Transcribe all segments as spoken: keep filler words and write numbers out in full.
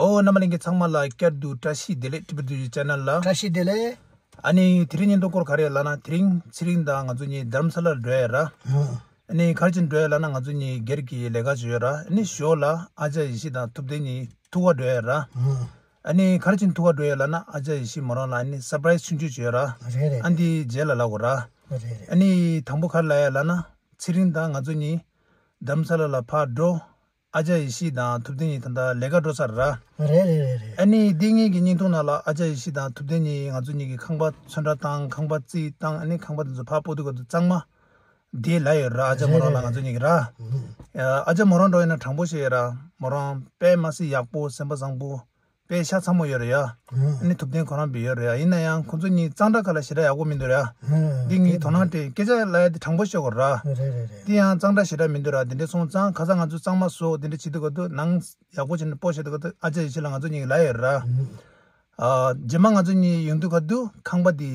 ཨོ། རྣམ་པ་ལྷན་རྒྱས་ཚང་མ་ལ་བསྐྱར་དུ་བཀྲ་ཤིས་བདེ་ལེགས། ཊི་བི་ཌི་ཅེ་ནལ་ལ། བཀྲ་ཤིས་བདེ་ལེགས། ཨ་ནི་དེ་རིང་བརྙན་ཐུང་སྐོར་ག་རེ་ལབ་ན། དེ་རིང་ཚེ་རིང་དང་ང་ཚོ་གཉིས་རྡ་རམ་ས་ལར་འགྲོ་ཡ་ར། ཨ་ནི་ག་རེ་བྱས་འགྲོ་ཡ་ལབ་ན། ང་ཚོ་གཉིས་སྒེར་གྱི་ལས་ཀ་བྱེད་ཡོད་ར། ཨ་ནི་ཞོར་ལ་ཨ་ཅག་ཡེ་ཤེས་དང་ཐུབ་བསྟན་གཉིས་ཐུག་ག་འགྲོ་ཡ་ར། ཨ་ནི་ག་རེ་བྱས་ཐུག་ག་འགྲོ་ཡ་ལབ་ན། ཨ་ཅག་ཡེ་ཤེས་མོ་རང་ལ་ཨ་ནི་སར་པ་རའི་སི་ཆུང་ཆུང་བྱེད་ཡོད་ར། རེད་རེད། ཨ་འདི་རྗེས་ལ་ལབ་དགོས་ར། རེད་རེད། ཨ་ནི་དང་པོ་ག་རེ་ལབ་ཡ་ལབ་ན། ཚེ་རིང་དང་ང་ཚོ་གཉིས་རྡ་རམ་ས་ལ་ལ་ཕར་འགྲོ། ཨ་ཅག་ཡེ་ཤེས་དང་ཐུབ་བསྟན་གཉིས་ད་ལྟ་ལས་ཀ་འགྲོ་ཚར་ར། རེད་རེད་རེད་རེད། ཨ་ནི་འདི་གཉིས་ཀྱི་བརྙན་ཐུང་ནང་ལ་ཨ་ཅག་ཡེ་ཤེས་དང་ཐུབ་བསྟན་གཉིས་ང་ཚོ་གཉིས་ཀྱི་ཁང་པ་ཚོན་ཁྲ་བཏང་། ཁང་པ་རྩིས་བཏང་། ཨ་ནི་ཁང་པ་དེ་ཚོ་ཕར་སྤོ་དུས་སྐབས་དུ་གཙང་མ་བསྡད་ལབ་ཡོད་ར། ཨ་ཅག་མོ་རང་ལ་ང་ཚོ་གཉིས་ཀྱི་ར། ཨ་ཅག་མོ་རང་འགྲོ་ཡིན་ན་དྲང་པོ་བཤད་ཡོད་ར། མོ་རང་དཔེ་མ་སྲིད་ཡག་པོ། སེམས་པ་བཟང་པོ། དཔེ་ཤ་ཚ་མོ་ཡོད་རེད་ཡ། ཨ་ནི་ཐུབ་བསྟན་ཁོ་རང་བི་ཡོད་རེད་ཡ། ཡིན་ན་ཡང་ཁོ་ཚོ་གཉིས་གཙང་སྦྲ་ཁ་ལ་ཞེ་དྲག་ཡག་པོ་མི་འདུག་ར། འདི་ངའི་དོ་སྣང་སྤྲད། སྐད་ཆ་ལབ་ཡ་དེ་དྲང་པོ་བཤད་དགོས་ར། རེད་རེད་རེད། འདི་ཡང་གཙང་སྦྲ་ཞེ་དྲག་མི་འདུག་ར། དེ་འདྲ་སོང་ཙང་ཁ་སང་ང་ཚོ་གཙང་མ་བཟོ། དེ་འདྲ་བྱེད་དུས་སྐབས་དུ། ནང་ཡག་པོ་བྱས་ནས་སྤོ་བྱེད་དུས་སྐབས་དུ་ཨ་ཅག་ཡེ་ཤེས་ལ་ང་ཚོ་གཉིས་ལབ་ཡོད་ར། ཨ། རྗེས་མ་ང་ཚོ་གཉིས་ཡོང་དུས་སྐབས་དུ་ཁང་པ་དེ་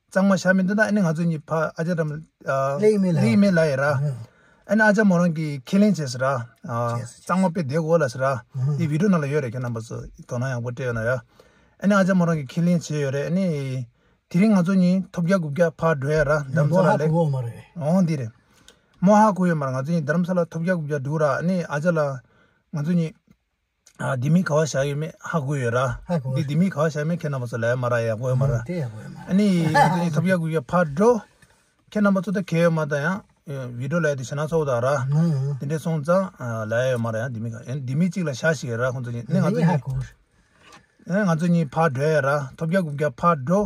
གཙང་མ་བཞག་མི་འདུག་ན། ཨ་ནི་ང་ཚོ་གཉིས་ཕར་ཨ་ཅག་འགྲམ་ཨ་སླེབས་མེད་ལ། སླེབས་མེད་ལབ་ཡོད་ར། ཨ། ཨ་ནི་ཨ་ཅག་མོ་རང་གིས་ཁས་ལེན་བྱས་ཟེར་ར། ཨ། བྱས་ཟེར། གཙང་མ་དཔེ་བསྡད་དགོས་ལབ་ཟེར་ར། ཨ། འདི་བི་ཌི་ཡོ་ནང་ལ་ཡོད་རེད། ཁྱེད་རྣམ་པ་ཚོ་དོ་སྣང་ཡག་པོ་སྤྲད་ཡོད་ན་ཡ། ཨ་ནི་ཨ་ཅག་མོ་རང་གིས་ཁས་ལེན་བྱས་ཡོད་རེད། ཨ་ནི་དེ་རིང་ང་ཚོ་གཉིས་ཐོབ་རྒྱག་རྐུབ་རྒྱག་ཕར་འགྲོ་ཡ་ར། རྡ་རམ་ས་ལ་ལ། མོ་ཧ་གོ་གི་ཡོད་མ་རེད། འོང་འདི་རེད། མོ་ཧ་གོ་ཡོད་མ་རེད། ང་ཚོ་གཉིས་རྡ་རམ་ས་ལ་ཐོབ་རྒྱག་རྐུབ་རྒྱག་འགྲོ་ར། ཨ་ནི་ཨ་ཅག་ལ་ང་ཚོ་གཉིས། ཨ། ལྡེ་མིག་ག་པར་བཞག་ཡོད་མེད་ཧ་གོ་ཡོད་ར། ཧ་གོ། འདི་ལྡེ་མིག་ག་པར་བཞག་མེད་ཁྱེད་རྣམ་པ་ཚོ་ལབ་ཡ་མ་ར། ཡག་པོ་ཡོད་མ་ར། ཨ། དེ་ཡག་པོ་ཡོད་མ་ར། ཨ་ནི་ང་ཚོ་གཉིས་ཐོབ་རྒྱག་རྐུབ་རྒྱག་ཕར་འགྲོ། ཁྱེད་རྣམ་པ་ཚོ་ད་གལ་ཡོད་མ་ད་ཡང་བི་ཌི་ཡོ་ལབ་ཡ་དེ་ཞེ་དྲག་ཚ་པོ་འདུག་ར། ཨ། དེ་འདྲ་སོང་ཙང་ལབ་ཡ་ཡོད་མ་ར། ཡང་ལྡེ་མིག་ག། ཡང་ལྡེ་མིག་གཅིག་ལ་བཞག་ཤིག་ར། ཁོང་ཚོ་གཉིས། ཨ་ནི་ང་ཚོ་གཉིས། ཨ། ང་ཚོ་གཉིས་ཕར་འགྲོ་ཡ་ར། ཐོབ་རྒྱག་རྐུབ་རྒྱག་ཕར་འགྲོ།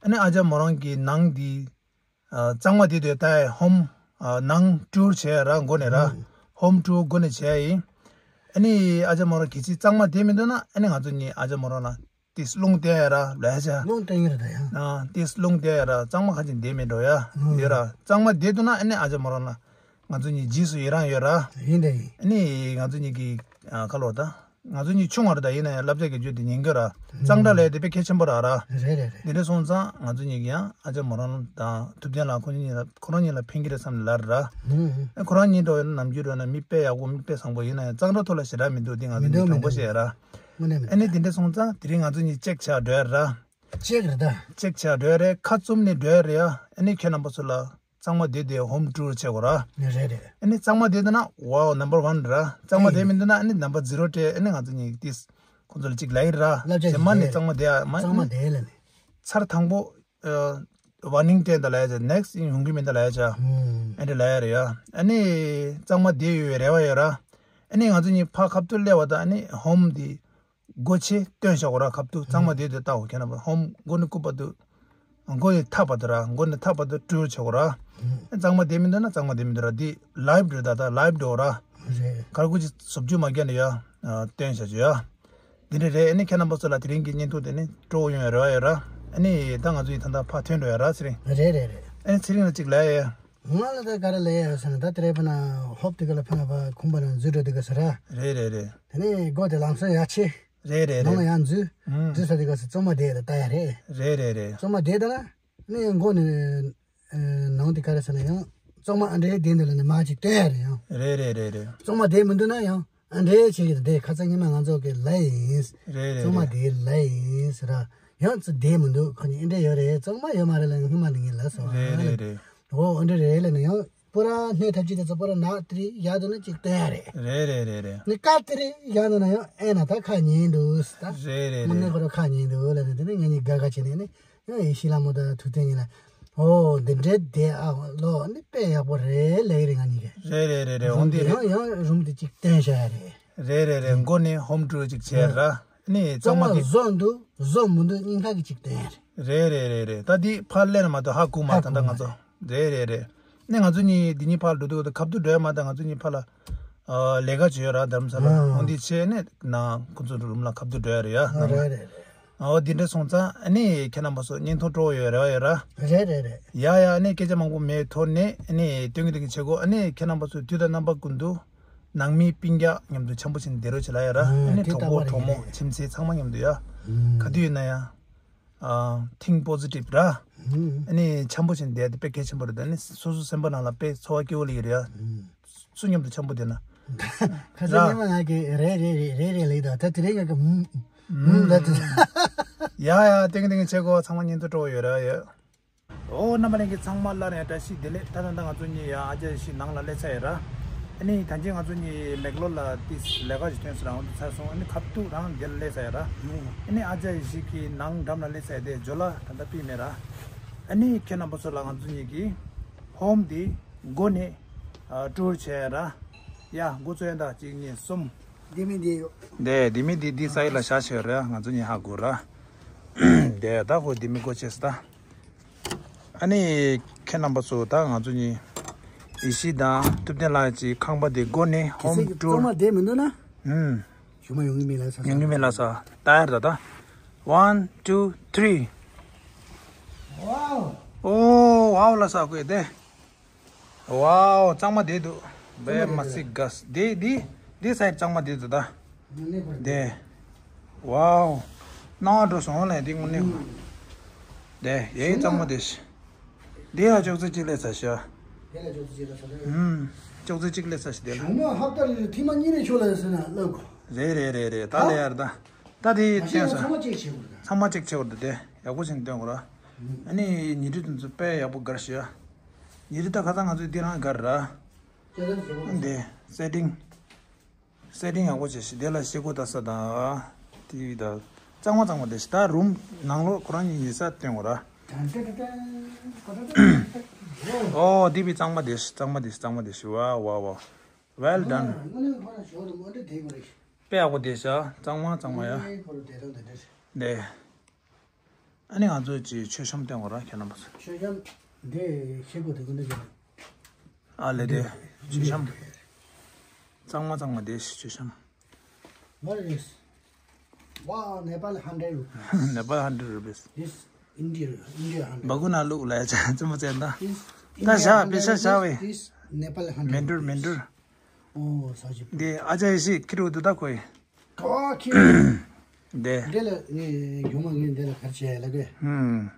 ཨ་ནི་ཨ་ཅག་མོ་རང་གི་ནང་འདི། ཨ། གཙང་མ་དེ་དུས་ད་ཧོམ། ཨ། ནང་ཊུར་བྱས་ར་འགོ་ནས་ར། ཧོམ་ཊུར་འགོ་ནས་བྱས་ཡིན། ཨ་ནི་ཨ་ཅག་མོ་རང་གལ་སྲིད་གཙང་མ་བསྡད་མི་འདུག་ན། ཨ་ནི་ང་ཚོ་གཉིས་ཨ་ཅག་མོ་རང་ལ་ཏིས་རླུང་བསྡད་ཡ་ར་ལབ་ཡ་ཆ། རླུང་བསྡད་ཡ་ར་ད་ཡ། ཨ། ཏིས་རླུང་བསྡད་ཡ་ར། གཙང་མ་ཁ་ཅིག་བསྡད་མི་འགྲོ་ཡ། ཡོད་ར། གཙང་མ་བསྡད་འདུག་ན་ཨ་ནི་ཨ་ཅག་མོ་རང་ལ་ང་ཚོ་གཉིས་རྗེས་སུ་ཡི་རང་ཡོད་ར། ཡིན་ད་ཡིན། ཨ་ནི་ང་ཚོ་གཉིས་ཀྱི། ཨ། ཁ་ལོ་ད། ང་ཚོ་གཉིས་ཆུང་བ་རེད། ད་ཡིན་ན་ཡང་བསླབ་བྱ་སྒེར་གཅོད་དེ་ཉན་གྱི་ར། གཙང་སྦྲ་ལས་དེ་དཔེ་གལ་ཆེན་པོ་ར་ར། རེད་རེད་རེད། དེ་འདྲ་སོང་ཙང་ང་ཚོ་གཉིས་ཀྱིས་ཡང་ཨ་ཅག་མོ་རང་དང་ཐུབ་བསྟན་ལགས་ཁོ་གཉིས་གཉིས་ལ། ཁོ་རང་གཉིས་ལ་ཕན་གྱི་རེད་བསམ་ནས་ལབ་ར། ཨ། ཁོ་རང་གཉིས་འགྲོ་ཡོད་ན་ནམ་རྒྱུན་འགྲོ་ན་མི་དཔེ་ཡག་པོ། མི་དཔེ་བཟང་པོ། ཡིན་ན་ཡང་གཙང་སྦྲ་ཐོག་ལ་ཞེ་དྲག་མི་འདུག་འདི་ང་ཚོ་མི་འདུག་གཉིས་མི་དྲང་པོ་འདུག་བཤད་ར། དངོས་གནས་མི་འདུག་ཨ་ནི་དེ་འདྲ་སོང་ཙང་དེ་རིང་ང་ཚོ་གཉིས་ཅེག་བྱ་འགྲོ་ཡ་ར། ཅེག་རེད་ད། ཅེག་བྱ་འགྲོ་ཡ་རེད། ཁ་བཙུམ་ནས་འགྲོ་ཡ་རེད་ཡ། ཨ་ནི་ཁྱེད་རྣམ་པ་ཚོ་ལ། གཙང་མ་བསྡད་དེ་ཧོམ་ཊུར་བྱེད་དགོས་ར། རེད་རེད། ཨ་ནི་གཙང་མ་བསྡད་འདུག་ན་ཝའོ་ནམ་བར་ཝན་ར། གཙང་མ་བསྡད་མི་འདུག་ན་ཨ་ནི་ནམ་བར་ཛི་རོ་སྤྲད། ཨ་ནི་ང་ཚོ་གཉིས་ཏིས་ཁོང་ཚོ་ལ་གཅིག་ལབ་ཡི་ར། བསླབ་བྱ་རྗེས་མ་ནས་ཞིག་གཙང་མ་བསྡད་ཡ་མ། གཙང་མ་བསྡད་ལ་ནི། ཚར་དང་པོ། ཨ། ཝར་ནིང་སྤྲད་ད་ལབ་ཡ་ཆ། ནེག་སི་ཡོང་གི་མིན་ད་ལབ་ཡ་ཆ། ཨ་འདྲ་ལབ་ཡ་རེད་ཡ། ཨ་ནི་གཙང་མ་བསྡད་ཡོད་པའི་རེ་བ་ཡོད་ར། ཨ་ནི་ང་ཚོ་གཉིས་ཕར་ཁ་ཐུག་སླེབས་པ་དང་ཨ་ནི་ཧོམ་དེ། སྒོ་ཕྱེ་སྟོན་བྱ་དགོས་ར། ཁ་ཐུག་གཙང་མ་བསྡད་དེ་ལྟ་དགོས། ཁྱེད་རྣམ་པ་ཧོམ་སྒོ་ནས་བཀུག་པ་དུ། སྒོ་ནས་ཐག་པ་དུ་ར། སྒོ་ནས་ཐག་པ་དུ་ཊུར་བྱ་དགོས་ར། གཙང་མ་བསྡད་མི་འདུག་ན་གཙང་མ་བསྡད་མི་འདུག་ར། འདི་ལའིབ་རེད་ད། ད་ལའིབ་འགྲོ་ར། རེད། གར་ཁུ་ཅི་བཟོ་བཅོས་མ་བརྒྱབ་ནས་ཡ། སྟོན་བྱ་བཅོས་ཡ། འདི་འདྲ་རེད། ཨ་ནི་ཁྱེད་རྣམ་པ་ཚོ་ལ་དེ་རིང་གི་བརྙན་ཐུང་དེ་ནི་སྤྲོ་བོ་ཡོང་བའི་རེ་བ་ཡོད་ར། ཨ་ནི་ད་ང་ཚོ་ཡི་ད་ལྟ་ཕར་ཐོན་འགྲོ་ཡ་ར་ཚེ་རིང་། རེད་རེད་རེད། ཨ་ནི་ཚེ་རིང་ལ་ཅིག་ལབ་ཡ། ང་ལ་ད་ག་རེ་ལབ་ཡ་ཡོད་ཟེར་ན། ད་དེ་རེད་ཕ་ན་ཧོབ་དེ་ག་ལ་ཕ་ན་ཕ་ཁུམ་པ་ན་འཛུལ་འགྲོ་དེ་ག་ཟེར་ར། རེད་རེད་རེད། དེ་ནས་སྒོ་དེ་ལམ་སང་ཡ་ཆེ། རེད་རེད་རེད། ནང་ལ་ཡང་འཛུལ། ཨུམ། འཛུལ་ས་དེ་ག་ས་གཙང་མ་བསྡད་ལ་ལྟ་ཡ་རེད། རེད་རེད་རེད། གཙང་མ་བསྡད་ད་ན། ནས་མགོ་ནས། ཨ། ནང་དེ་ག་རེ་ཟེར་ན་ཡང་། གཙང་མ་ཨ་འདྲའི་བསྡད་འདུག་ལ་ནས་མ་ཅིག་སྟོན་ཡ་རེད་ཡང་། རེད་རེད་རེད་རེད། གཙང་མ་བསྡད་མི་འདུག་ན་ཡང་ཨ་འདྲའི་བྱེད་ཀྱི་འདུག་དེ་ཁ་སང་ཉི་མ་ང་ཚོ་གི་ལབ་ཡིན། རེད་རེད་རེད། གཙང་མ་བསྡད་ལབ་ཡིན་ཟེར་ར། ཡང་ཙི་བསྡད་མི་འདུག་ཁོ་གཉིས་ཨ་འདྲ་ཡོད་རེད། གཙང་མ་ཡོད་མ་རེད་ལ་སྔོན་མ་ནས་ངས་ལབ་སོང་། རེད་རེད་རེད། འོ་ཨ་འདྲ་རེད་ལ་ནས་ཡང་། པུ་ར་སྣོད་ཐབས་ཅིག་དེ་ཚོ་པུ་ར་ནག་ཏི་རི་ཡག་འདུག་ན་ཅིག་སྟོན་ཡ་རེད། རེད་རེད་རེད་རེད། ནི་ཀ་ཏི་རི་ཡག་འདུག་ན་ཡང་ཨེ་ན་ད་ཁ་ཉན་འདུག་ད། རེད་རེད་རེད། མི་སྣ་ཁོ་ར་ཁ་ཉན་འདུག་ལ་ནི་དེ་ནི་ང་གཉིས་དགའ་དགའ་བྱས་ནས་ནི་ཡང་ཡེ་ཤེས་ལྷ་མོ་དང་ཐུབ་བསྟན་གཉིས་ལ། ཨོ་འདི་འདྲའི་བསྡད་ཨ་ལོ་ནི་དཔེ་ཡག་པོ་རེད་ལབ་ཀྱི་རེད་ང་གཉིས་ཀས། རེད་རེད་རེད་རེད། འོང་འདི་རེད། ཡང་ཡང་རུམ་དེ་ཅིག་སྟོན་བྱ་ཡ་རེད། རེད་རེད་རེད། མགོ་ནས་ཧོམ་ཊུར་ཅིག་བྱས་ར། ནི་གཙང་མ་གཙང་མ་དེ་བཟོ་འདུག་བཟོ་མི་འདུག་གཉིས་ཀ་གི་ཅིག་སྟོན་ཡ་རེད། རེད་རེད་རེད་རེད། ད་འདི་ཕར་སླེབས་ན་མ་གཏོགས་ཧ་གོ་མ། ཧ་ད་ལྟ་གོ་ང་མ་ཚོ། རེད་རེད་རེད། ནས་ང་ཚོ་གཉིས་འདི་གཉིས་ཕར་འགྲོ་དུས་ཁ་ཐུག་འགྲོ་ཡ་མ་གཏོགས་ང་ཚོ་གཉིས་ཕར་ལ། ཨ། ལས་ཀ་བྱེད་ཡོད་ར་རྡ་རམ་ས་ལ། ཨ། འོ་འདི་བྱས་ནས་ན་ཁོ་ཚོ་རུམ་ལ་ཁ་ཐུག་འགྲོ་ཡ་རེད་ཡ། ཨ། རེད་རེད་རེད། ཨོ་འདི་འདྲ་སོང་ཙང་ཨ་ནི་ཁྱེད་རྣམ་པ་ཚོ་བརྙན་ཐུང་སྤྲོ་བོ་ཡོད་རེ་བ་ཡོད་ར། རེད་རེད་རེད། ཡ་ཡ། ཨ་ནི་སྐད་ཆ་མང་པོ་མེད་ཐོག་ནས་ཨ་ནི་སྟོན་གི་སྟོན་གི་བྱེད་དགོས། ཨ་ནི་ཁྱེད་རྣམ་པ་ཚོ་དུས་དང་རྣམ་པ་ཀུན་ཏུ་ནང་མི་སྤུན་ཀྱག་མཉམ་དུ་འཆམ་པོ་བྱས་ནས་བསྡད་རོགས་བྱེད་ལ་ཡ་ར། ཨ་ནི་དེ་གྲོགས་པོ་ལྟ་བུ་གྲོགས་མོ་རེད། ཁྱིམ་མཚེས་ཚང་མ་མཉམ་དུ་ཡ། ཨ། ག་དུས་ཡིན་ན་ཡང་། ཨ། Think positive ར། ཨ་ནི་འཆམ་པོ་བྱས་ནས་བསྡད་དེ་དཔེ་གལ་ཆེན་པོ་རེད། ཨ་ནི་སོ་སོ་སེམས་པ་ནང་ལ་དཔེ་ཚོར་བ་སྐྱིད་པོ་སླེབས་ཀྱི་རེད་ཡ། སུ་མཉམ་དུ་འཆམ་པོ་བསྡད་ན། ཁ་སང་ཉི་མ་ང་གི་རེད་རེད་རེད་རེད་རེད་ལེགས་དང་ད་དེ་རིང་ང་གི་མུ་མུ་ད་དུ། ཡ་ཡ་ཏིང་ཏིང་ཆེ་གོ། ཚང་མ་ཉིན་དུ་སྤྲོ་བོ་ཡོད་ར་ཡོད། ཨོ་རྣམ་པ་ལྷན་རྒྱས་ཚང་མ་སླར་ཡང་བཀྲ་ཤིས་བདེ་ལེགས། ད་ད་ད་ང་ཚོ་གཉིས་ཡ་ཨ་ཅག་ཡེ་ཤེས་ནང་ལ་སླེབས་ཚར་ཡོད་ར། ཨ་ནི་ད་ཅི་ང་ཚོ་གཉིས་མེག་ལོར་ལ་ཏིས་ལས་ཀ་ཞིག་ཐོན་སོང་ར། འོང་དུ་ཚར་སོང་། ཨ་ནི་ཁ་ཐུག་རང་འདིར་སླེབས་ཚར་ཡོད་ར། ཨ་ནི་ཨ་ཅག་ཡེ་ཤེས་ཀྱི་ནང་འགྲམ་ལ་སླེབས་ཚར་ཡོད་དེ་ཇོ་ལ་ད་ད་པི་མེད་ར། ཨ་ནི་ཁྱེད་རྣམ་པ་ཚོ་ལ་ང་ཚོ་གཉིས་ཀྱི་ཧོམ་དེ་སྒོ་ནས་ཨ་ཊུར་བྱས་ར། ཡ་འགོ་ཚུགས་ཡ། ད་གཅིག་གཉིས་གསུམ། ལྡེ་མིག་འདི་ཡོད། དེ་ལྡེ་མིག་འདི་འདི་སའི་ལ་བཞག་བྱས་ར། ང་ཚོ་གཉིས་ཧ་གོ་ར། དེ་ད་ཁོ་ལྡེ་མིག་སྒོ་ཕྱེས་སོང་ད། ཨ་ནི་ཁྱེད་རྣམ་པ་ཚོ་ད་ང་ཚོ་གཉིས་ཡེ་ཤེས་དང་ཐུབ་བསྟན་ལགས་ཀྱི་ཁང་པ་དེ་སྒོ་ནས་ཧོམ་ཊུར། གཙང་མ་བསྡད་མི་འདུག་ན། ཨུམ། ཞུ་མ་ཡོང་གི་མེད་ལ་ས་ས། ཡོང་གི་མེད་ལ་ས། ད་ཡར་ད་ད། One, two, three. Wow. ཨོ་ཝའོ་ལ་ས་ཁོས་དེ། ཝའོ་གཙང་མ་བསྡད་འདུག་བེ་མ་སི་གས་དེ་དེ་དེ་སའི་གཙང་མ་བསྡད་འདུག་ད། དེ། ཝའོ། སྣང་བ་འགྲོ་སོང་ལས་དེ་དངོས་གནས། དེ་ཡའི་གཙང་མ་དེ་ཤི། དེ་ཡ་ཅོག་ཙེ་གཅིག་ལས་ཚ་ཤ། དེ་ལ་ཅོག་ཙེ་གཅིག་ལས་ཚ་ལས། ཨུམ། ཅོག་ཙེ་གཅིག་ལས་ཚ་ཤི་དེ་ལ། ཞུང་མ་ཧབ་ཏ་རེ་ཐི་མ་གཉིས་རེ་ཆོག་ལ་ཟེར་ན་ལབ་གོ། རེད་རེད་རེད་རེད། ད་ལས་ཡར་ད། ད་དེ་བསྟན་སོང་། ཚང་མ་གཅིག་བྱེད་དགོས་རེད། ཚང་མ་གཅིག་བྱེད་དགོས་རེད་དེ། ཡག་པོ་བྱས་ནས་སྟོན་དགོས་ར། ཨ་ནི་ཉི་རི་དེ་ཚོ་དཔེ་ཡག་པོ་དགར་ཤི་ཡ། ཉི་རི་ད་ཁ་སང་ང་ཚོས་འདི་རང་དགར་ར། དེ་སེ་ཊིང་། སེ་ཊིང་ཡག་པོ་བྱས་ཤིག་དེ་ལ་ཤེལ་སྒོ་ལྟ་ས་དང་། ཊི་ཝི་དང་། གཙང་མ་གཙང་མ་དེ་ཤིག་ད་རུམ་ནང་ལོགས་ཁོ་རང་གཉིས་ཡིན་ས་སྟོན་དགོས་ར། ཨོ་དེ་བི་གཙང་མ་དེ་ཤིག་གཙང་མ་དེ་ཤིག་གཙང་མ་དེ་ཤིག་ཝ་ཝ་ཝ། Well done. དཔེ་ཡག་པོ་དེ་ཤ། གཙང་མ་གཙང་མ་ཡ། དེ། ཨ་ནི་ང་ཚོས་ཀྱི་མཆོད་བཤམས་སྟོན་དགོས་ར་ཁྱེད་རྣམ་པ་ཚོ། མཆོད་བཤམས་འདི་ཤེལ་སྒོ་དེ་ཀུན་ཏུ་བཞག་ཨ་ལེ་དེ་མཆོད་བཤམས། གཙང་མ་གཙང་མ་དེ་ཤི་མཆོད་བཤམས། What is this? Wow, Nepal hundred rupees. Nepal hundred rupees. This India, India hundred. སྦ་གུ་ན་ལུག་ལ་ཡ་ཆ་ཙམ་པ་ཙན་ད། This ད་India བཞག hundred པེ་ཤ་བཞག་བས། Rupees, this Nepal hundred མེན་འགྲུར་མེན་འགྲུར། ཨོ་ས་ཞིབ། དེ་ཨ་ཅག་ཡེ་ཤེས་ཁྱི་རུ་དུ་ད་ཁོ་ཡི། ག་ཁྱི། དེ། འདི་ལ་ངས་ཡོང་མ་ངས་འདི་ལ་གར་བྱས་ལ་གོ། ཧུམ།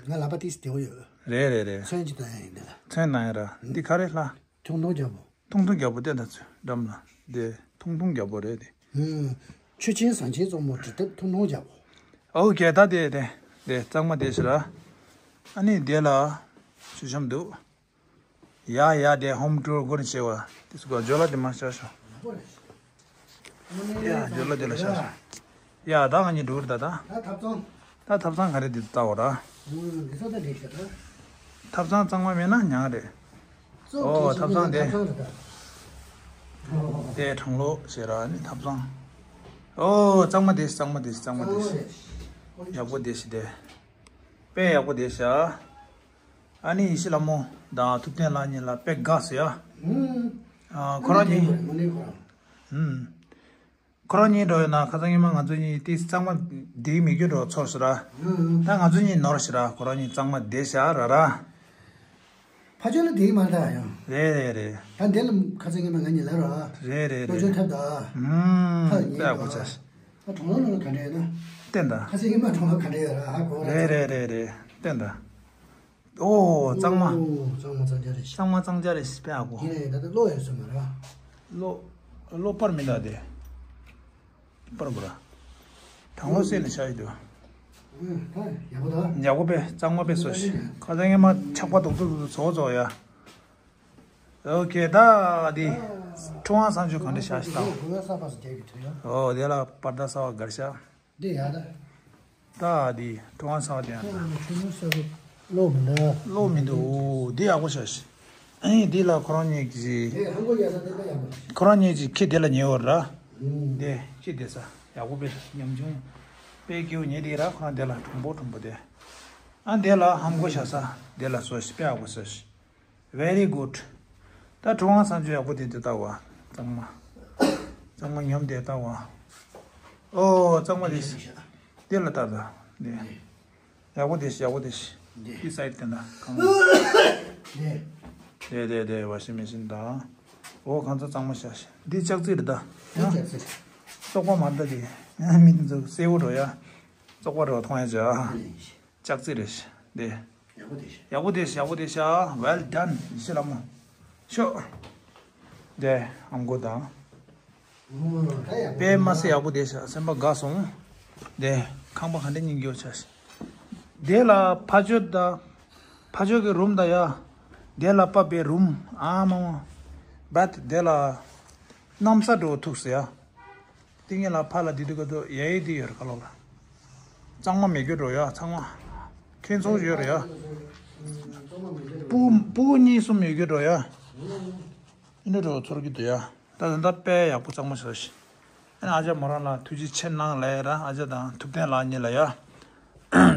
ང་ལག་པ་ཏིས་བདེ་བོ་ཡོད། རེད་རེད་རེད། ཚོན་གྱི་དང་ཡིན་འདི་ལ། ཚོན་ནང་ཡིན་ར། འདི་ག་རེ་ལྷ། ཐུང་ཐུང་རྒྱལ་པོ། ཐུང་ཐུང་རྒྱལ་པོ་དེ་ད་ཚོད་འགྲམ་ལ། དེ་ཐུང་ཐུང་རྒྱལ་པོ་རེད་དེ། ཆོས་ཆེན་ཟངས་ཆེན་གཙང་མ་འབྲི་དེབ་ཐུང་ཐུང་རྒྱལ་པོ། ཨོ་ཀེ་ད་དེ་དེ་དེ་གཙང་མ་དེ་ཞིག་ར། ཨ་ནི་དེ་ལ་ཆུ་ཤམ་འདུག་ཡ་ཡ་དེ་ཧོམ་ཊུར་སྒོར་བྱེད་བ་དེ་སུ་ག་ཇོ་ལ་དེ་མ་ཤ་ཤོ། ཡ་ཇོ་ལ་དེ་ལ་ཤ་ཤོ། ཡ་ད་ང་གཉིས་འགྲོ་གི་རེད་ད་ད། ད་ཐབ་ཚང་། ད་ཐབ་ཚང་ག་རེ་དེ་ལྟ་བ་ར། འདི་ཚོ་ད་འགྲིག་ཤག་ད། ཐབ་ཚང་གཙང་མ་མེད་ན་ཉག་རེད། ཨོ་ཐབ་ཚང་དེ། དེ་གྲང་ལོག་ཟེར་ར་ནི་ཐབ་ཚང་། ཨོ་གཙང་མ་དེ་གཙང་མ་དེ་གཙང་མ་དེ། ཡག་པོ་དེ་ཤི་དེ། དཔེ་ཡག་པོ་དེ་ཤ། ཨ་ནི་ཡེ་ཤེས་ལྷ་མོ་དང་ཐུབ་བསྟན་ལགས་གཉིས་ལ་དཔེ་དགའ་ཟེར་ཡ། ཨ་ཁོ་རང་གཉིས། ཁོ་རང་གཉིས་འགྲོ་ཡོད་ན་ཁ་སང་ཉི་མ་ང་ཚོ་གཉིས་དེ་གཙང་མ་བསྡད་མི་རྒྱུ་འགྲོ་ཚོར་ཤི་ར། ད་ང་ཚོ་གཉིས་ནོར་ཤི་ར། ཁོ་རང་གཉིས་གཙང་མ་བསྡད་ཤག་ར་ར། ཕ་ཆོས་ལ་བསྡད་མ་ད་ཡང་། རེད་རེད་རེད། ད་འདི་ལ་ཁ་སང་ཉི་མ་ང་གཉིས་ལ་ར། རེད་རེད་ལོ་རེད། ཆུང་ཐབས་ད། ཧུམ། ད་ཡག་པོ་ཆ་ཤི། ད་གྲོང་ལོ་ལ་ག་འདྲ་ཡོད་ན། བསྟན་ད། ཁ་སང་ཉི་མ་གྲོང་ལོ་ག་འདྲ་ཡོད་ར་ཧ་གོ་ར། རེད་རེད་རེད་རེད་བསྟན་ད། ཨོ་གཙང་མ། ཨོ་གཙང་མ་གཙང་རྐྱང་རེད་ཤག་གཙང་མ་གཙང་རྐྱང་རེད་ཤག་དཔེ་ཡག་པོ། ཡིན་ནའི་ད་ལྟ་གློག་ཡོད་ས་མ་རེད་པ། གློག་གློག་པར་མི་འདུག་དེ། པར་དགོས་ར། གྲང་གློག་སེལ་ནས་བཞག་ཡོད་དོ། ཨ་ད་ཡག་པོ་ད། ཡག་པོ་དཔེ་གཙང་མ་དཔེ་བཟོ་ཤག་ཁ་སང་ཉི་མ་ཆག་པ་རྡོག་རྡོག་རྡོག་རྡོག་བཟོ་བཟོ་ཡ། ཨོ་ཁེ་ད་འདི། ཁྲུང་ཨང་སང་ཆུ་གང་འདྲ་བཞག་ཤག་དང་། ཨོ་དེ་ལ་པར་ད་གསར་པ་དགར་ཤག་འདི་ཡ་ད། ད་འདི་ཁྲུང་ཨང་གསར་པ་དེ་ཡང་ད། ཆུ་མོ་ས་གི་གློག་མི་འདུག་གློག་མི་འདུག་འདི་ཡག་པོ་ཤག་ཤག་ཨ་ནི་འདི་ལ་ཁོ་རང་གཉིས་ཀྱི། ཁོ་རང་གཉིས་ཀྱི་ཁྱི་དེ་ལ་ཉེ་བར་ར། འདི་ཁྱི་དེ་ས་ཡག་པོ་དཔེ་ཉམ་ཆུང་། དཔེ་སྐྱིད་པོ་ཉེ་དེ་ར་ཁོ་རང་དེ་ལ་གྲུང་པོ་གྲུང་པོ་དེ། ཨ་འདི་ལ་ཧམ་གོ་ཤག་ས་དེ་ལ་སོ་ཤག་དཔེ་ཡག་པོ་ཤག་ཤག Very good. ད་ཁྲུང་ཨང་སང་ཆུ་ཡག་པོ་དེ་འདི་ལྟ་བ། གཙང་མ། གཙང་མ་ཉམས་དེ་ལྟ་བ། ཨོ་གཙང་མ་དེ། དེ་ལ་ལྟ་ད། དེ། ཡག་པོ་དེ་ཡག་པོ་དེ། དེ་སའི་དེ་འདྲ་གང་། དེ་དེ་དེ་བ་ཤི་མེ་ཤིན་ད། ཨོ་གང་ཚ་གཙང་མ་ཤག་ཤག་འདི་ལྕགས་རྩི་རེད་ད། ལྕགས་རྩི། བཙོག་པ་མ་ད་དེ། མི་འདི་ཚོ་སེར་པོ་འགྲོ་ཡ། བཙོག་པ་འགྲོ་མཐོང་ཡ་ཅག་ལྕགས་རྩི་རེད་ཤག་འདི། ཡག་པོ་དེ་ཤག་ཡག་པོ་དེ་ཤག Well done. ཡེ་ཤེས་ལྷ་མོ། ཤོག་དེ་ཨམ་གོ་དང་། དཔེ་མ་སྲིད་ཡག་པོ་བསྡད་ཤག་སེམས་པ་དགའ་སོང་། དེ་ཁང་པ་ག་འདྲ་སྙིང་རྗེ་པོ་ཆགས་ཤག་དེ་ལ་ཕ་ཆོས་དང་། ཕ་ཆོས་ཀྱི་རུམ་དང་ཡ། དེ་ལ་པ་པའི་རུམ། ཨ་མ་མ། བད་དེ་ལ་གནམ་ས་འགྲོ་ཐུག་སོང་ཡ། ཏིང་ངེ་ལ་ཕ་ལ་དེ་དུས་ག་དུས་ཡ་ཡི་དེ་ཡོད་རེད་ཁ་ལོ་ལ། གཙང་མ་མེད་རྒྱུ་འགྲོ་ཡ་ཚང་མ། ཁྱེད་ཚོ་ཡོད་རེད་ཡ། སྤུ་སྤུ་གུ་གཉིས་གསུམ་ཡོད་རྒྱུ་འགྲོ་ཡ། ཨེ་འདྲ་འགྲོ་ཚོར་གྱི་འདུག་ཡ། ད་ད་ལྟ་དཔེ་ཡག་པོ་གཙང་མ་བྱས་ཤག་ཨ་ནི་ཨ་ཅག་མོ་རང་ལ་ཐུགས་རྗེ་ཆེ་གནང་ལབ་ཡ་ར་ཨ་ཅག་དང་ཐུབ་བསྟན་ལགས་གཉིས་ལ་ཡ།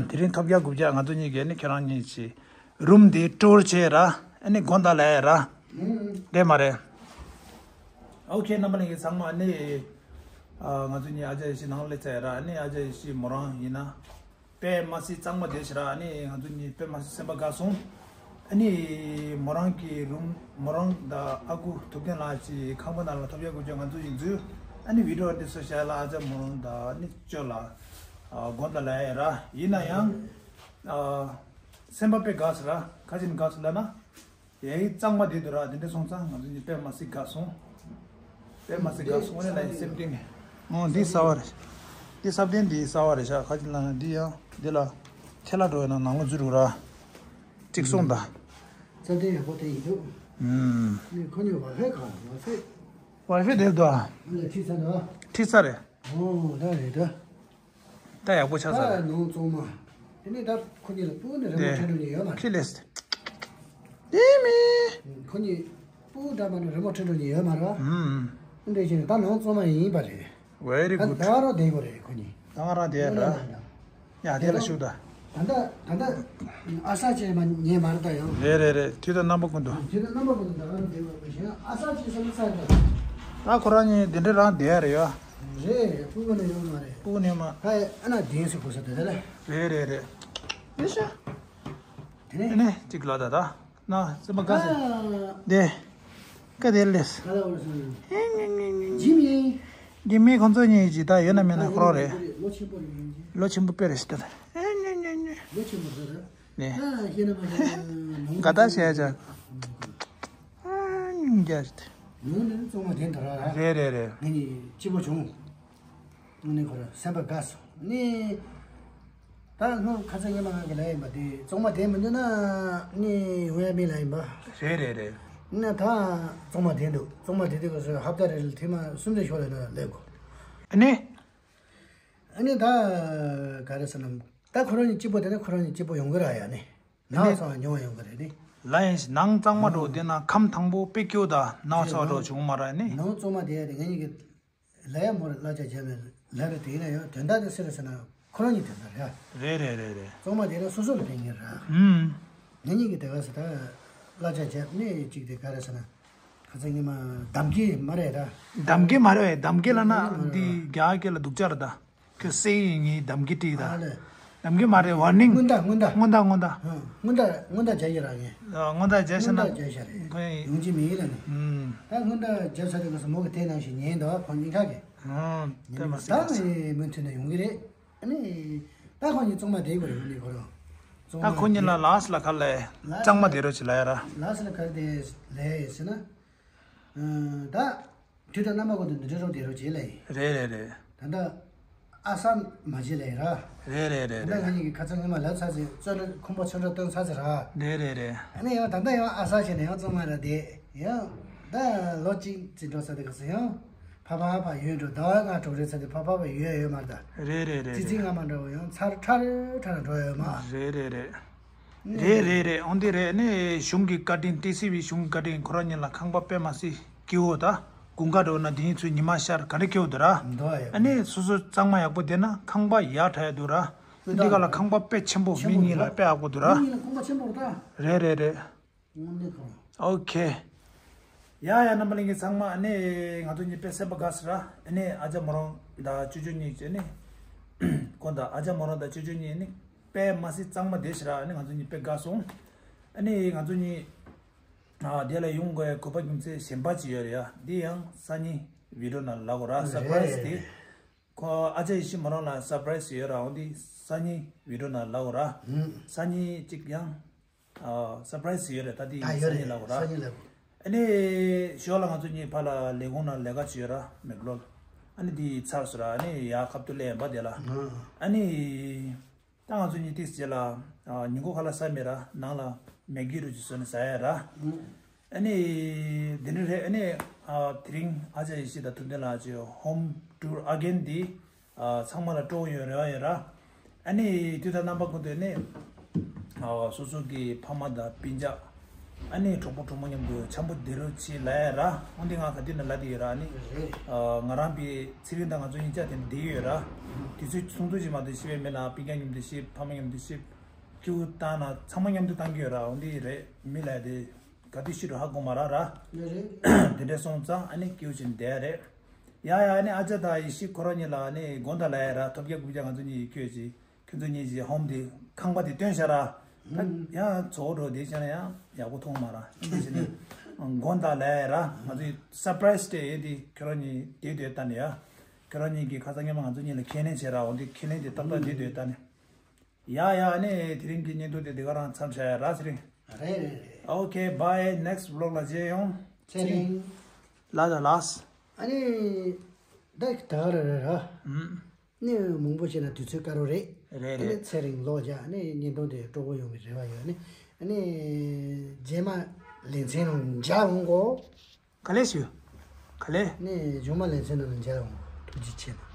དེ་རིང་ཐོབ་རྒྱག་དགུ་རྒྱག་ང་ཚོ་གཉིས་ཀྱིས་ནི་ཁྱེད་རང་གཉིས་ཀྱི་རུམ་དེ་ཊུར་བྱས་ར་ཨ་ནི་དགོངས་དག་ལབ་ཡ་ར། རེད་མ་རེད། ཨོ་ཁེ་རྣམ་པ་ལྷན་རྒྱས་ཚང་མ་ནི། ཨ་ང་ཚོ་གཉིས་ཨ་ཅག་ཡེ་ཤེས་ནང་སླེབས་ཚར་ཡ་ར་ཨ་ནི་ཨ་ཅག་ཡེ་ཤེས་མོ་རང་ཡིན་ན། དཔེ་མ་སྲིད་གཙང་མ་བསྡད་ཤག་ར་ཨ་ནི་ང་ཚོ་གཉིས་དཔེ་མ་སྲིད་སེམས་པ་དགའ་སོང་། ཨ་ནི་མོ་རང་གི་རུམ་མོ་རང་དང་ཨ་ཁུ་ཐུབ་བསྟན་ལགས་ཀྱི་ཁང་པ་ནང་ལ་ཐོབ་རྒྱག་དགོས་ཀྱང་ང་ཚོ་ཡིན་ཚུལ་ཨ་ནི་བི་ཌི་ཡོ་འདི་ཚོ་བཞག་ལ་ཨ་ཅག་མོ་རང་དང་ཨ་ནི་ཅོ་ལ་དགོངས་དག་ལབ་ཡ་ར་ཡིན་ན་ཡང་སེམས་པ་དཔེ་དགའ་སོང་ར་ཁ་ཅིག་དགའ་སོང་ལབ་ན། ཡ་ཡི་གཙང་མ་དེ་འདུག་ར་དེ་འདྲ་སོང་ཙང་ང་ཚོ་གཉིས་དཔེ་མ་སྲིད་དགའ་སོང་། དཔེ་མ་སྲིད་དགའ་སོང་ནས་ལ་ཡི་སེམས་གཏིང་ནས། ཨོ་འདི་གསར་པ་རེད། འདི་ས་བདུན་འདི་གསར་པ་རེད་ཤག་ཁ་ཅིག་ལ་འདི་ཡང་འདི་ལ་ཐལ་ལ་འགྲོ་ཡ་ན་ནང་ལ་འཛུལ་འགྲོ་ར། གཅིག་སོང་ད། ས་བདུན་ཡག་པོ་དེ་ཡིན་འདུག་ཨུམ། ནི་ཁོ་གཉིས་ཝའི་ཧྥའི་གང་ཝའི་ཧྥའི། ཝའི་ཧྥའི་དེ་འདུག་ཨ། ཨ་ལས་ཁྲིད་ཚར་འདུག་ཨ། ཁྲིད་ཚར་རེད། ཨོ་ད་རེད་ད། ད་ཡག་པོ་ཆགས་ཚར་ད་རེད། ནང་གཙང་མ། དེ་ནས་ད་ཁོ་གཉིས་ལ་སྤུ་གུ་ནས་རི་མོ་དེ་བྲིས་འགྲོ་མཁན་ཡོད་མ་རེད། ཁྲིད་ལེས། དེ་མིན། ཁོ་གཉིས་སྤུ་གུ་འདྲ་མ་ནས་རི་མོ་བྲིས་འགྲོ་མཁན་ཡོད་མ་རེད་བ། ཨུམ། འདི་འདྲ་བྱས་ནས་ད་ནང་གཙང་མ་ཡིན་པ་རེད། Very good. ད་ད་རོ་བསྡད་དགོས་རེད་ཁོ་གཉིས། ད་ང་རང་བསྡད་ར། ཡ་དེ་ལ་བཞུགས་ད། ད་ལྟ་ད་ལྟ་ཨ་ས་ཅེ་མ་ཉན་མ་རེད་ད་ཡང་། རེད་རེད་རེད། དུས་དང་རྣམ་པ་ཀུན་ཏུ། དུས་དང་རྣམ་པ་ཀུན་ཏུ་ད་ག་རང་བསྡད་དགོས་པ་གཞན་ཨ་ས་ཅེ་ས་ལ་ས་རེད། ད་ཁོ་རང་གཉིས་དེ་འདྲ་རང་བསྡད་ཡ་རེད་ཡ། རེད་རེད། སྤུ་གུ་ནས་ཡོང་མ་རེད། སྤུ་གུ་ནས་མ། ཧའི་ཨ་ན་དེན་སི་གོ་ས་དེ་ལ། རེད་རེད་རེད། ཡེ་ཤ། དེ་ནས། དེ་ནས་གཅིག་ལ་ད་ད། ན་སེམས་པ་དགའ་སེ། ཨ། དེ། ཀ་དེ་ལེས། ག་ལ་འོར་སོང་། ཧེ་ནི་ནི་ནི། ཇི་མི། ཇི་མི་ཁོང་ཚོ་གཉིས་ཀྱི་ད་ཡོད་ན་མེད་ན་ཁོ་རང་རེད། ལོ་ཆེན་པོ་རེད་ཡིན་གྱི། ལོ་ཆེན་པོ་དཔེ་རེད་ཟེར་ད། ཧེ་ནི་ནི་ནི། ལོ་ཆེན་པོ་རེད། ནས། ད་ཤེས་ན་མ་ཤེས་ན་ནང་དགའ་ད་བྱས་ཅག་ཨ་ཉིན་རྒྱ་རེད། ནང་ནས་གཙང་མ་དེ་འདྲ་ར། རེད་རེད་རེད། ངས་ནི་སྐྱིད་པོ་བྱུང་། ནི་ཁོ་ར་སེམས་པ་དགའ་སོང་ནི། ད་སྔོན་ཁ་སང་ཉི་མ་ང་གི་ལས་ཡིན་པ་དེ་གཙང་མ་དེ་མི་འདུག་ན་ནི་ཡོང་ཡ་མེད་ལ་ཡིན་པ། རེད་རེད་རེད། ན་ད་གཙང་མ་དེ་འདུག་གཙང་མ་དེ་དེ་ག་སོ་ཧབ་ཏ་རེ་ལ་ཐེངས་མ་གསུམ་ཙམ་ཞོག་ལ་ན་སླེབས་དགོས། ཨ་ནི། ཨ་ནི་ད་ག་རེ་ཟེར་ན་ད་ཁོ་རང་གཉིས་སྐྱིད་པོ་དེ་ནི་ཁོ་རང་གཉིས་སྐྱིད་པོ་ཡོང་གི་ར་ཡ་ནི། ནང་ཚང་མ་ཉོ་བ་ཡོང་གི་རེད་ནི། ལ་ཡིན་ནང་གཙང་མ་འགྲོ་དེ་ན་ཁམས་དང་པོ་དཔེ་སྐྱོ་ད་ནང་ཚང་འགྲོ་བྱུང་མ་ར་ནི། ནང་གཙང་མ་དེ་ཡ་དེ་ང་གཉིས་ཀྱི། ལ་ཡ་མོར་གླ་ཆ་བྱས་ནས་ལ་རེ་དེ་ཡིན་ན་ཡང་དོན་དག་དེ་སེ་རེ་ཟེར་ན་ཁོ་རང་གཉིས་དོན་དག་རེད། རེད་རེད་རེད་རེད། གཙང་མ་དེ་ན་སོ་སོ་ལ་ཕན་ངེས་ར། ཧུམ། ངེད་གཉིས་ཀྱི་དེ་ག་ཟེར་ད་གླ་ཆ་བྱས་ནས་གཅིག་དེ་ག་རེ་ཟེར་ན་ཁ་ཚ་ཉི་མ་འདམ་སྐྱེས་མ་རེད་ར། འདམ་སྐྱེས་མ་རེད་བས། འདམ་སྐྱེས་ལ་ན་འདི་རྒྱ་སྐད་ལ་སྡུག་ཅག་རེད་ད། ཁྱོད་སེ་ཡིན་ངའི་འདམ་སྐྱེས་བྲིས་ད། ཨ་ལས། འདམ་སྐྱེས་མ་རེད་ཝར་ནིང་། སྔོན་བརྡ་སྔོན་བརྡ། སྔོན་བརྡ་སྔོན་བརྡ། ཧུམ། སྔོན་བརྡ་སྔོན་བརྡ་བྱས་ཡོད་ར་ངས། སྔོན་བརྡ་བྱས་ཤག་ན། སྔོན་བརྡ་བྱས་ཤག་རེད། ཁོས། ཡོང་གི་མི་ཡིན་ལ་ནི། ཧུམ། ད་སྔོན་བརྡ་བརྒྱབ་ཚར་དུས་སྐབས་སུ་མོ་གི་དེ་ནང་བཞིན་ཉན་འདུག་ཁོང་གཉིས་ཀ་གི། ཨང་། དེ་མ་ཟད་ད་ནི་མུ་མཐུད་ནས་ཡོང་གི་རེད། ཨ་ནི། ད་ཁོང་གཉིས་གཙང་མ་བསྡད་དགོས་རེད་ཨ་ནི་ཁོ་རང་། ད་ཁོང་གཉིས་ལ་ལགས་ལ་ག་ལས། གཙང་མ་བསྡད་རོགས་བྱེད་ལ་ཡ་ར། ལགས་ལ་ག་རེ་བསྡད་ལས་ཟེར་ན། ཨ། ད། དུས་དང་རྣམ་པ་ཀུན་ཏུ་འདི་འདྲ་རོགས་བསྡད་རོགས་བྱེད་ལ་ཡིན། རེད་རེད་རེད། ད་ལྟ། ཨ་ས་མ་བྱེད་ལ་ཡིན་ར། རེད་རེད་རེད་ད་ལྟ་རེད། ང་གཉིས་ཀྱི་ཁ་ཚ་ངོ་མ་ལབ་ཚར་ཚེ་བཙོན་ར་ཁང་པ་ཚོན་ཁྲ་བཏོན་ཚར་ཚེ་ར། རེད་རེད་རེད། ཨ་ནི་ཡང་ད་ལྟ་ཡང་ཨ་ས་བྱས་ནས་ཡང་གཙང་མ་ར་བསྡད་ཡང་། ད་ལོ་གཅིག་ཙམ་འགྲོ་ས་དེ་ག་ཚོད་ཡང་། ཕ་ཕ་ཕ་ཡོད་འགྲོ་ཟླ་བ་ལྔ་དྲུག་རེ་ཚ་དེ་ཕ་ཕ་ཕ་ཡོད་ཡོད་མ་རེད་ད། རེད་རེད་རེད་ཙི་ཙི་རེད། ང་མ་འདྲ་བོ་ཡང་ཚར་ཁྲ་རེ་ཁྲ་རེ་འགྲོ་ཡོད་མ། རེད་རེད་རེད། རེད་རེད་རེད། འོན་ཏེ་རེད་ནི་གཞུང་གི་བཀའ་དྲིན་ཏི་སི་ཝི་གཞུང་གི་བཀའ་དྲིན་ཁོ་རང་ཉིད་ལ་ཁང་པ་དཔེ་མ་སྲིད་སྐྱིད་བོ་ད། དགུན་ཁ་འགྲོ་ན་དེ་ཡིན་ཚུལ་ཉི་མ་ཤར་ག་འདྲ་སྐྱིད་བོ་འདུག་ར། འདུག་ཨ་ཡ། ཨ་ནི་སོ་སོ་གཙང་མ་ཡག་པོ་བསྡད་ན་ཁང་པ་ཡག་དྲག་ཡ་འདུག་ར། འདི་ག་ལ་ཁང་པ་དཔེ་ཆེན་པོ་ཆེན་པོ་མི་གཉིས་ལ་འདུག་དཔེ་ཡག་པོ་འདུག་ར། མི་གཉིས་ལ་ཁང་པ་ཆེན་པོ་རེད་ད། རེད་རེད་རེད། དངོས་གནས་ཁོ། ཨོ་ཁེ། ཡ་ཡ་རྣམ་པ་ལྷན་རྒྱས་ཚང་མ་ཨ་ནི་ང་ཚོ་གཉིས་དཔེ་སེམས་པ་དགའ་སོང་ར། ཨ་ནི་ཨ་ཅག་མོ་རང་དང་ཅོ་ཅོ་གཉིས་ཀྱིས་ཨ་ནི། ཁོང་དང་ཨ་ཅག་མོ་རང་དང་ཅོ་ཅོ་གཉིས་ཨ་ནི་དཔེ་མ་སྲིད་གཙང་མ་བསྡད་ཤག་ར། ཨ་ནི་ང་ཚོ་གཉིས་དཔེ་དགའ་སོང་། ཨ་ནི་ང་ཚོ་གཉིས། ཨ་དེ་ལ་ཡོང་དགོས་གོ་བ་རྒྱུ་མཚན་གཞན་པ་ཅིག་ཡོད་རེད་ཡ། འདི་ཡང་སང་ཉིན་བི་ཌི་ཡོ་ནང་ལ་ལབ་དགོས་ར། སར་པ་རའི་ཛི་དེ། རེད། ཁོ་ཨ་ཅག་ཡེ་ཤེས་མོ་རང་ལ་སར་པ་རའི་ཛི་ཡོད་ར། འོ་འདི་སང་ཉིན་བི་ཌི་ཡོ་ནང་ལབ་དགོས་ར། ཧུམ། སང་ཉིན་གཅིག་ཡང་། ཨ་སར་པ་རའི་ཛི་ཡོད་རེད་ད། དེ་ད་ཡོད་སང་ཉིན་རེད་ལབ་དགོས་ར། སང་ཉིན་ལབ། ཨ་ནི་ཞོར་ལ་ང་ཚོ་གཉིས་ཕར་ལ་ལས་ཁུངས་ནང་ལས་ཀ་བྱེད་ཡོད་ར་མེག་ལོར། ཨ་ནི་དེ་ཚར་སོང་ར་ཨ་ནི་ཡར་ཁ་ཐུག་སླེབས་ཡིན་པ་དེ་ལ། ཨ་ནི་ད་ང་ཚོ་གཉིས་ཏིག་ཙམ་རྗེས་ལ་ཉིན་གུང་ཁ་ལག་ཟ་མེད་ར་ནང་ལ་མེག་གི་རུ་ཅིག་བཟོས་ནས་ཟ་ཡ་ར། ཨ་ནི་དེ་འདྲ་རེད། ཨ་ནི་དེ་རིང་ཨ་ཅག་ཡེ་ཤེས་དང་ཐུབ་བསྟན་ལགས་ཀྱིས་home tour again འདི་ཚང་མ་ལ་སྤྲོ་བོ་ཡོད་རེ་བ་ཡོད་ར། ཨ་ནི་དུས་དང་རྣམ་པ་ཀུན་ཏུ་ནི་སོ་སོ་གི་ཕ་མ་དང་སྤུན་ཀྱག་ཨ་ནི་གྲོགས་པོ་གྲོགས་མོ་མཉམ་དུ་འཆམ་པོ་བསྡད་རོགས་བྱེད་ལབ་ཡ་ར། འོན་ཏེ་ང་ག་དུས་ནས་ལབ་བསྡད་ཡོད་ར། ཨ་ནི་ང་རང་པའི་ཚེ་རིང་དང་ང་ཚོ་གཉིས་ཆ་དེ་འདྲ་བསྡད་ཡོད་ར། དུས་ཚོད་ཐུང་ཐུང་ཞིག་མ་གཏོགས་ཤི་བའི་མེད་ལ་སྤུན་ཀྱག་མཉམ་དུ་ཤི་ཕ་མ་མཉམ་དུ་ཤི་ཁྱེའུ་བཏང་ན་ཚང་མ་མཉམ་དུ་བཏང་གི་ཡོད་ར། འོན་ཏེ་རེད་མི་ལབ་དེ་ག་དུས་ཤི་འགྲོ་ཧ་གོ་མ་ར་ར། དེ་འདྲ་སོང་ཙང་ཨ་ནི་ཁྱེའུ་ཅིག་བསྡད་ཡ་རེད། ཡ་ཡ་ཨ་ནི་ཨ་ཅག་དང་ཡེ་ཤེས་ཁོ་རང་གཉིས་ལ་ཨ་ནི་དགོངས་དག་ལབ་ཡ་ར། ཐོབ་རྒྱག་རྐུབ་བཀྱག་ང་ཚོ་གཉིས་ཡིས་ཁྱོད་ཀྱིས་ཁྱོད་ཚོ་གཉིས་ཀྱིས་ཧོམ་དེ་ཁང་པ་དེ་སྟོན་བཞག་ར། ད་ཡང་ཚོགས་འགྲོ་དེ་བྱས་ན་ཡང་ཡག་པོ་མཐོང་མ་ར་འདི་བྱས་ནས་དགོངས་དག་ལབ་ཡ་ར། ང་ཚོའི་སར་པ་རའི་སི་དེ་ཡིན་དེ་ཁྱོད་རང་གཉིས་བསྡད་སྡོད་ད་ནི་ཡ། ཁྱོད་རང་གཉིས་ཀྱིས་ཁ་སང་སྔོན་མ་ང་ཚོ་གཉིས་ལ་ཁས་ལེན་བྱས་ར། འོ་འདི་ཁས་ལེན་དེ་ཏག་ཏག་བསྡད་སྡོད་ད་ནི། ཡ་ཡ་ཨ་ནི་དེ་རིང་གི་བརྙན་ཐུང་དེ་འདི་ག་རང་མཚམས་བཞག་ཡ་ར་ཚེ་རིང་། རེད་རེད་རེད། Okay, bye, next vlog ལ་མཇལ་ཡོང་། ཚེ་རིང་། ལགས་ལགས་ལགས། ཨ་ནི་ད་ད་ག་རེ་རེད་ར། ཨུམ། ནི་མང་པོ་བྱས་ན་དུས་ཚོད་དཀའ་རོགས་རེད། རེད་ཨ་ནི་རེད། ཚེ་རིང་ལོག་རྒྱག་ཨ་ནི་བརྙན་ཐུང་དེ་སྤྲོ་པོ་ཡོང་བའི་རེ་བ་ཡོད། ཨ་ནི་ཨ་ནི་རྗེས་མ་ལེ་ཚན་ནང་མཇལ་འོང་གོ། ག་ལེ་ཞུ། ག་ལེ། ནི་མཇུག་མ་ལེ་ཚན་ནང་མཇལ་འོང་གོ། ཐུགས་རྗེ་ཆེ་གནང་།